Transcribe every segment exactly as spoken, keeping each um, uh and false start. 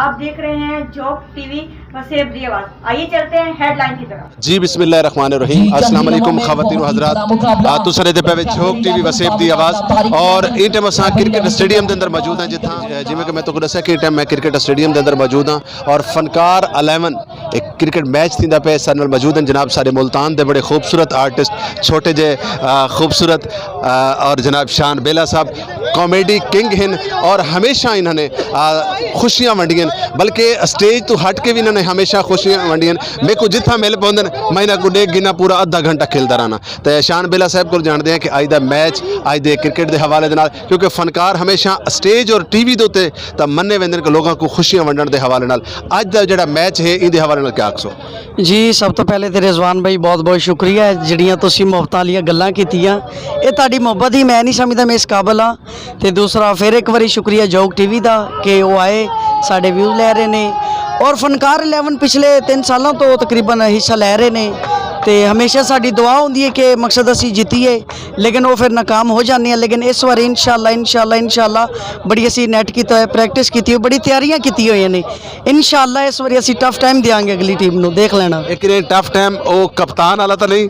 آپ دیکھ رہے ہیں جھوک ٹی وی وسیب دی آواز۔ آئیے چلتے ہیں ہیڈ لائن کی طرف۔ جی، بسم اللہ الرحمن الرحیم۔ السلام علیکم خواتین و حضرات۔ آ، تساں دے پے وچ جھوک ٹی وی وسیب دی آواز۔ اور اے ٹائم اساں کرکٹ سٹیڈیم دے اندر موجود ہاں، جتھاں، اے، جویں کہ میں تہاکوں دسیا کہ اے ٹائم میں کرکٹ سٹیڈیم دے اندر موجود ہاں اور فنکار الیون ایک کرکٹ میچ تھیندا پیا، سارے نال موجود ہیں جناب سارے ملتان دے بڑے خوبصورت آرٹسٹ، چھوٹے جے، آ، خوبصورت، آ، اور جناب شان بیلا صاحب کامیڈی کنگ ہن اور ہمیشہ انہاں نے، آ، خوشیاں ونڈیاں، بلکہ سٹیج تو ہٹ کے بھی انہاں نے ہمیشہ خوشیاں ونڈیاں۔ میرے کو جتھاں مل پوندن، میں انہاں کو ڈیکھ گنا پورا ادھا گھنٹہ کھیلدا رہنا۔ تے شان بیلا صاحب کول جاندے ہیں کہ اج دا میچ، اج دے کرکٹ دے حوالے دے نال، کیونکہ فنکار ہمیشہ سٹیج اور ٹی وی دے اُتے تاں مننے ویندے نے کہ لوگاں کو خوشیاں ونڈن دے حوالے نال۔ اج دا جڑا میچ ہے، ایندے حوالے نال کیا آکھسو؟ جی، سب تو پہلے تے رضوان بھائی بہت بہت شکریہ ہے جڑیاں تسی محبتاں والیاں گلاں کیتیاں۔ اے تہاڈی محبت ہی، میں نہیں سمجھدا میں اس قابل ہاں۔ تے دوسرا پھر ایک واری شکریہ جوگ ٹی وی دا کہ او آئے، ساڈے ویو لے رہے نے۔ اور فنکار الیون پچھلے تین سالاں تو تقریباً حصہ لے رہے نے۔ تے ہمیشہ ساڈی دعا ہوندی ہے کہ مقصد اسی جیتیے، لیکن او پھر ناکام ہو جاندے ہیں۔ لیکن اس واری انشاءاللہ، انشاءاللہ، انشاءاللہ بڑی اسی نیٹ کیتا ہویا، پریکٹس کیتی ہوئی، بڑی تیاریاں کیتی ہوئی نے۔ انشاءاللہ اس واری اسی ٹف ٹائم دیاں گے اگلی ٹیم نوں، دیکھ لینا۔ لیکن اے ٹف ٹائم او کپتان والا تاں نہیں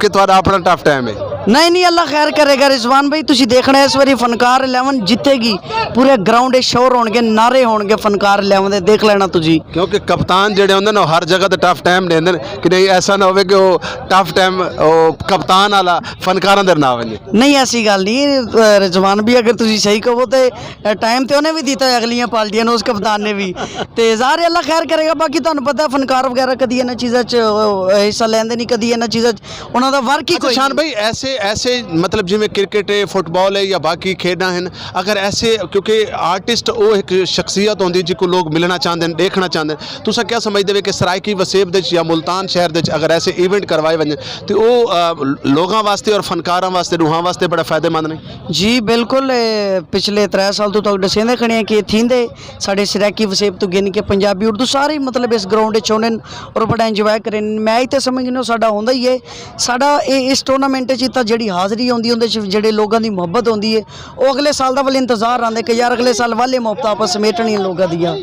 کہ تہاڈا اپنا ٹف ٹائم ہے؟ نہیں، نہیں، اللہ خیر کرے گا رضوان بھائی، تسی دیکھنا ہے اس واری فنکار الیون جیتے گی۔ پورے گراؤنڈ وچ شور ہون گے، نعرے ہون گے فنکار الیون دے، دیکھ لینا تسی۔ کیونکہ کپتان جڑے ہوندے نا، او ہر جگہ تے ٹف ٹائم دیندے نے کہ نہیں، ایسا نہ ہوے کہ او ٹف ٹائم او کپتان والا فنکاراں دے نہ ونجے۔ نہیں، ایسی گل نہیں، اے، رضوان بھائی، اگر تسی صحیح کہو تے، اے، ٹائم تے انہیں بھی دیتا ہے اگلیاں پارٹیاں نوں، اس کپتان نے بھی۔ تے ظاہر ہے اللہ خیر کرے گا، باقی تہانوں پتہ ہے فنکار وغیرہ کدی انہاں چیزاں چ، اے، حصہ لیندے نہیں، کدی انہاں چیزاں چ انہاں دا ورک ہی اچھا، کوئی شان نہیں۔ بھائی، ایسے، ایسے، مطلب، جویں کرکٹ ہے، فٹ بال ہے یا باقی کھیڈاں ہن، اگر ایسے، کیونکہ آرٹسٹ او ایک شخصیت ہوندی جس کو لوگ ملنا چاہندے ہیں، دیکھنا چاہندے ہیں، تساں کیا سمجھدے ہو کہ سرائیکی وسیب دے وچ یا ملتان شہر دے وچ اگر ایسے ایونٹ کروائے ونجن تے او، آ، لوگاں واسطے اور فنکاراں واسطے، روحاں واسطے بڑا فائدہ مند نہیں؟ جی بالکل، اے، پچھلے ترے سال تو تک ڈسیندے کھڑے ہیں کہ تھیندے ساڈے سرائیکی وسیب تو گن کے پنجابی، اردو سارے، مطلب، اس گراؤنڈ وچ ہوندے نے اور بڑا انجوائے کرن۔ میچ تے سمجھ نو ساڈا ہوندا ہی ہے۔ ساڈا اے، اس ٹورنامنٹ وچ تاں جڑی حاضری ہوندی، اوندے وچ جڑے لوگاں دی محبت ہوندی ہے، او اگلے سال دا ول انتظار رہندے کہ یار اگلے سال والے محبت آپس سمیٹنی لوگاں دیاں۔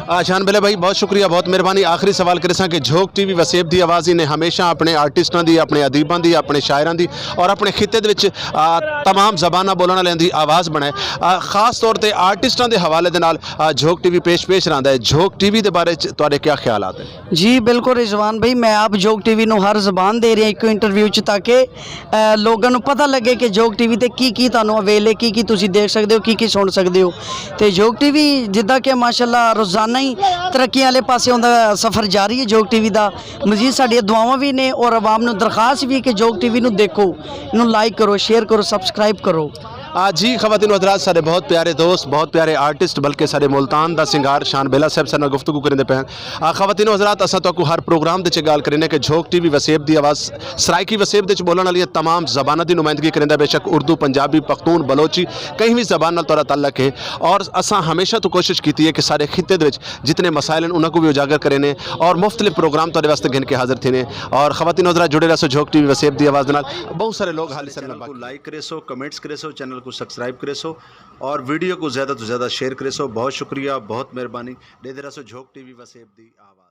آ، شان بھلے بھائی، بہت شکریہ، بہت مہربانی۔ آخری سوال کرساں کہ جھوک ٹی وی وسیب دی آواز ہی نے ہمیشہ اپنے آرٹسٹاں دی، اپنے ادیباں دی، اپنے شاعراں دی اور اپنے خطے دے وچ، آ، تمام زباناں بولن والے دی آواز بنائے۔ آ، خاص طور تے آرٹسٹاں دے حوالے دے نال، آ، جھوک ٹی وی پیش پیش رہندا ہے۔ جھوک ٹی وی دے بارے چ تہاڈے کیا خیالات ہیں؟ جی بالکل رضوان بھائی، میں آپ جوگ ٹی وی نو ہر زبان دے رہے ہیں ایک انٹرویو چ، تاکہ، اے، لوگاں نو پتہ لگے کہ جوگ ٹی وی تے کی کی تانوں اویل ہے، کی کی تسی دیکھ سکدے ہو، کی کی سن سکدے ہو۔ تے جوگ ٹی وی جدا کہ ماشاءاللہ روزانہ ہی ترقی والے پاسے ہوندا سفر جاری ہے جوگ ٹی وی دا۔ مزید ساڈیاں دعاواں بھی نے اور عوام نو درخواست بھی ہے کہ جوگ ٹی وی نو دیکھو، انہوں لائک کرو، شیئر کرو، سبسکرائب کرو۔ آ، جی خواتین و حضرات، سارے بہت پیارے دوست، بہت پیارے آرٹسٹ، بلکہ سارے ملتان دا سنگار شان بیلا صاحب سارے نال گفتگو کرندے پے ہیں۔ آ، خواتین و حضرات، اساں تہاکوں ہر پروگرام دے چ گال کرینے کہ جھوک ٹی وی وسیب دی آواز، سرائیکی وسیب دے چ بولن والی تمام زباناں دی نمائندگی کریندا، بے شک اردو، پنجابی، پختون، بلوچی، کہیں بھی زبان نال تہاڈا تعلق ہے۔ اور اساں ہمیشہ تو کوشش کیتی ہے کہ سارے خطے دے وچ جتنے مسائل ہیں انہاں کو بھی اجاگر کرینے اور مختلف پروگرام تہاڈے واسطے گھن کے حاضر تھینے۔ اور خواتین و حضرات، جڑے رہسو جھوک ٹی وی وسیب دی آواز دے نال۔ بہت سارے لوگ حال سن لائک کریسو، کمنٹس کریسو، چینل کو سبسکرائب کریسو اور ویڈیو کو زیادہ تو زیادہ شیئر کریسو۔ بہت شکریہ، بہت مہربانی۔ دے دے رہسو جھوک ٹی وی وسیب دی آواز۔